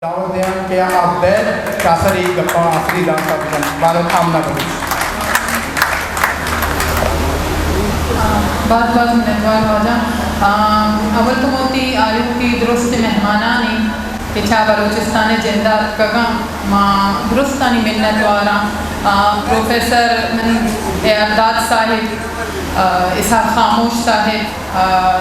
دعوت دیاں کہ آ بئیت کہ آسر اے گپاں آسری دانکا بکنت۔ بارت آمنہ بلوچ۔ باز باز منتوار واجہ۔ آ، اول تو من وتی آیوکیں درستیں مہمانانی کہ چہ بلوچستان ءِ جند ءَ اتکگاں، ما درستانی منتواراں۔ آ، پروفیسر منی اے آر داد صاحب، آ، اسحاق خاموش صاحب، آ،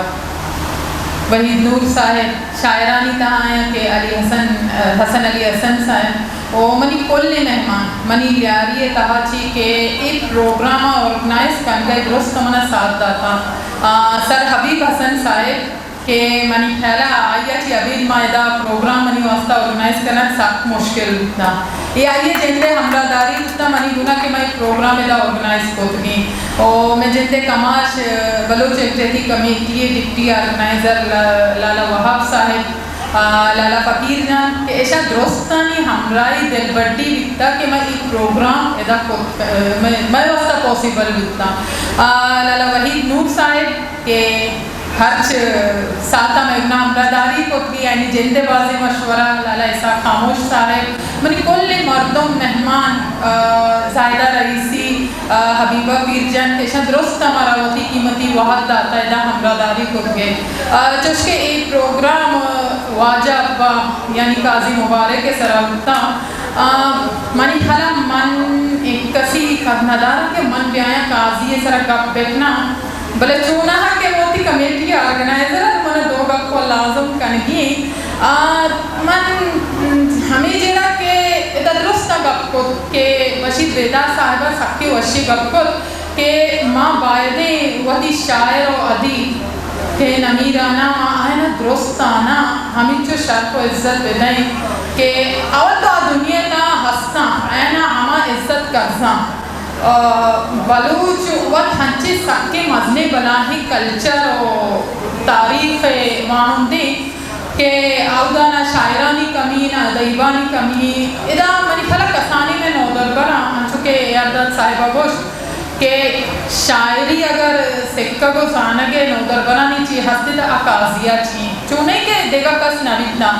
وحید نور صاحب، شاعرانی تہا آیاں کہ علی حسن، حسن علی حسن صاحب ءُ منی کلیں مہمان، منی لیاری ءِ تہا چی کہ اے پروگرام ءَ آرگنائز کنگ ءَ درست من ءَ ساتھ داتاں۔ آ، سر حبیب حسن صاحب کہ منی خیال ءَ آئی ءَ چی ابید ما ادا پروگرام منی واسطہ آرگنائز کنگ سک مشکل بوتاں۔ اے آئی ءِ جند ءِ ہمراہداری بوتاں منی گونا کہ من اے پروگرام ادا آرگنائز کتگیں۔ ءُ مئے جند ءِ کماش، آ، بلوچ یکجہتی کمیٹی ءِ ڈپٹی آرگنائزر ل-، لالا وہاب صاحب، آ، لالا فقیر جان کہ ایشاں درستانی ہمراہی دلبڈی بیتا کہ من اے پروگرام ادا کت، آ، مئے، مئے واسطہ پاسیبل بیتا۔ آ، لالا وحید نور صاحب کہ ہرچ ساعت ءَ مئے گونا ہمراہداری کت بی، آیانی جند ءِ بازیں مشورہ، لالا اسحاق خاموش صاحب، منی کلیں مردم، مہمان، آ، زاہدہ رئیسی، آ، حبیبہ پیر جان کہ ایشاں درست ءَ مارا وتی قیمتی وہد داتا ادا ہمراہداری کت گئے۔ آ، چوشکہ اے پروگرام، آ، واجہ ابا یعنی قاضی مبارک ءِ سرا بوتاں۔ آ، منی خیال ءَ من انکسی کس نداراں کہ من بیایاں قاضی ءِ سرا گپ بکناں۔ بلے چوناہا کہ وتی کمیٹی آرگنائزر ات، من دو گپ ءَ لازم کنگی انت۔ آ، من ہمے جیڑہ کہ ادا درست ءَ گپ کت کہ بشیر بیدار صاحب ءَ سکیں وشیں گپ کت کہ ما بایدیں وتی شاعر ءُ ادیب کہ نمیراناں ما آیاناں درستاناں ہمینچو شرپ ءُ عزت بدئیں کہ اول تو آ دنیا ءِ تہا ہستاں، آیاناں ہما عزت کرزاں۔ آ، بلوچ وت ہنچیں سکیں مزنیں بلاہیں کلچر ءُ تاریخ ءِ واہندے کہ اودا نہ شاعرانی کمی، نہ ادیبانی کمی۔ ادا منی خیال ءَ کسانیں مئے نودربراں، انچو کہ اے آر داد صاحب ءَ گوشت کہ شاعری اگر سکگ ءُ زانگ ءِ نودربرانی چی ہست انت، آ قاضی ءَ چی انت۔ چونیں کہ دگہ کس نہ بیت نا۔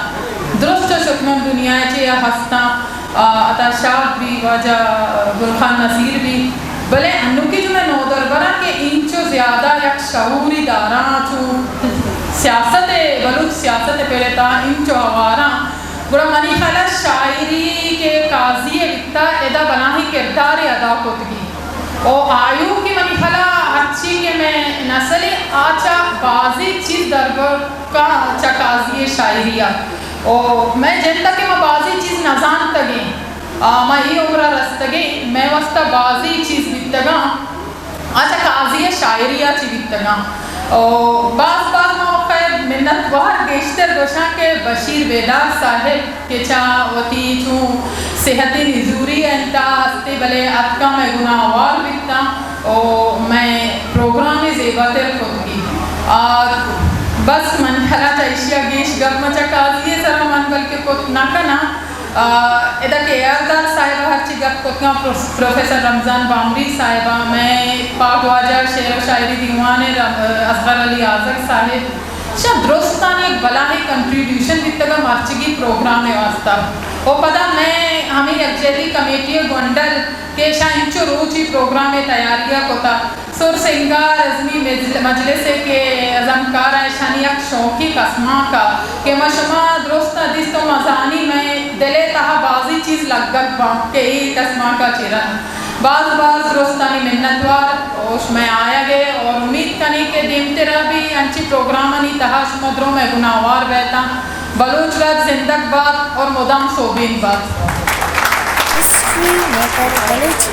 درست ءُ شکمن دنیا ءَ چی آ ہستاں۔ آ، عطا شاد بی، واجہ گل خان نصیر بی، بلے انوگیں جو مئے نودربراں کہ اینچو زیادہ یک شعوری داراں، چو سیاست ءِ، بلوچ سیاست ءِ پڑ ءِ تہا اینچو ہواراں، گڑا منی خیال ءَ شاعری کہ قاضی ءِ بیتا، ادا بلاہیں کردارے ادا کتگی۔ او آیوک کہ منی خیال ءَ ہرچی کہ مئے نسل ءَ آ چہ بازیں چیز دربر کا چہ قاضی ءِ شاعری ءَ۔ او مئے جند ءَ کہ ما بازیں چیز نزانتگیں، آ، ما اے عمر ءَ رستگیں، مئے واسطہ بازیں چیز بیتگاں، آ چہ قاضی ءِ شاعری ءَ چی بیتگاں۔ او باز باز ما خیر منت وار گیشتر گوشاں کہ بشیر بیدار صاحب کہ چہ وتی چوں صحت ءِ نزوری ءِ انتہا ہستے، بلے اتکاں مئے گناہ وار بیتاں۔ او مئے پروگرام ءَ زیباتر کتگی۔ آ، بس من خیال ءَ چہ ایشی ءَ گیش گپ من چہ قاضی ءِ سرا من بلکہ کت نہ کناں۔ آ، ادا کہ اے آر داد صاحب ءَ ہرچی گپ کتگاں، پروف-، پروفیسر رمضان بامری صاحب ءَ، مئے پاک واجہ شعر ءُ شاعری دیوان ءِ رم-، اصغر علی آزگ صاحب، شاہ درستانی یک بلاہیں کنٹریبیوشن بیتگ مرچیگی پروگرام ءِ واسطہ۔ او پدا مئے ہمے یکجہتی کمیٹی ءِ گونڈل کہ ایشاں انچو روچی پروگرام ءِ تیاری ءَ کتا۔ سر سنگار ازمی مجل-، مجلس ءِ کہ ازمکار ءَ ایشانی یک شوقی کسمانک ءَ کہ ما شما درست ءَ دیست ءُ ما زانی مئے دل ءِ تہا بازی چیز لگگ باں کہ اے کسمانک ءَ چہ رند۔ باز باز درستانی منتوار او شمئے آیگ ءِ اور امید کنیں کہ دیمترا بھی انچی پروگرامانی تہا شما درو مئے گناہوار بیتاں۔ بلوچ راج زندگ بات اور مدام سوبین بات۔ History maker Baloch